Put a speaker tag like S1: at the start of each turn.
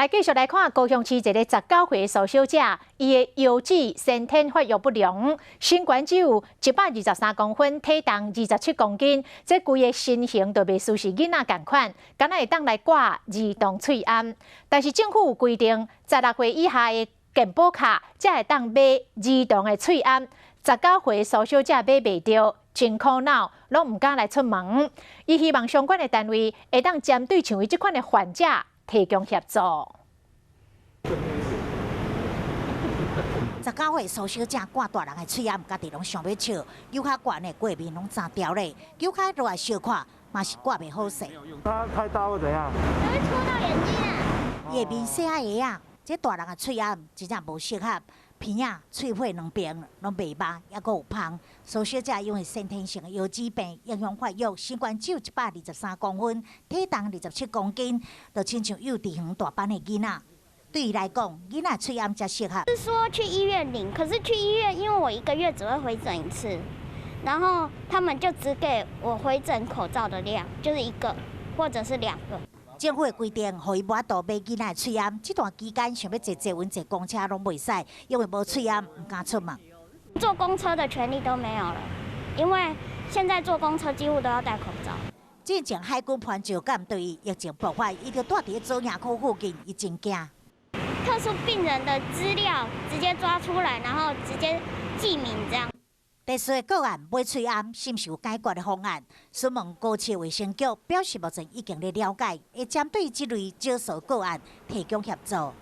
S1: 來繼續來看高雄市一個19歲蘇小姐，伊的腰子先天發育不良，身懸只有123公分，體重27公斤，這規个身形就袂輸是囡仔仝款，敢若會當來掛兒童喙罨。但是政府有規定，16歲以下的健保卡才會當買兒童的喙罨。19歲蘇小姐買袂著，真苦惱，攏毋敢來出門。伊希望相關的單位會當針對像伊這款的患者提供協助。
S2: 19歲蘇小姐掛大人的喙罨，家己攏想欲笑，搝較懸的過面攏髒掉咧，搝較落來小可嘛是掛袂好勢。
S3: 它太大會怎樣？
S4: 會戳到眼睛啊！
S2: 伊的面細仔个仔，這大人的喙罨真正無適合，鼻仔、喙皮兩邊攏袂肉，猶閣有芳。蘇小姐因為先天性的腰子病，影響發育，身懸只有123公分，體重27公斤，就親像幼稚園大班的囡仔。對伊來講，囡仔喙罨才適合。
S4: 是說去醫院領，可是去醫院，因為我一個月只會回診一次，然後他們就只給我回診口罩的量，就是一個或者是兩個。
S2: 政府的規定，予伊無法度買囡仔喙罨。這段期間想欲坐捷運、坐公車攏袂使，因為無喙罨，毋敢出門。
S4: 坐公車的權利都沒有了，因為現在坐公車幾乎都要戴口罩。
S2: 之前海軍潘石港對疫情爆發，伊就蹛佇咧左營區附近，伊真驚。
S4: 特殊病人的資料直接抓出來，然後直接記名這樣。
S2: 第四個個案買喙罨，是毋是有解決的方案？詢問高市衛生局，表示目前已經咧了解，會針對這類少數個案提供協助。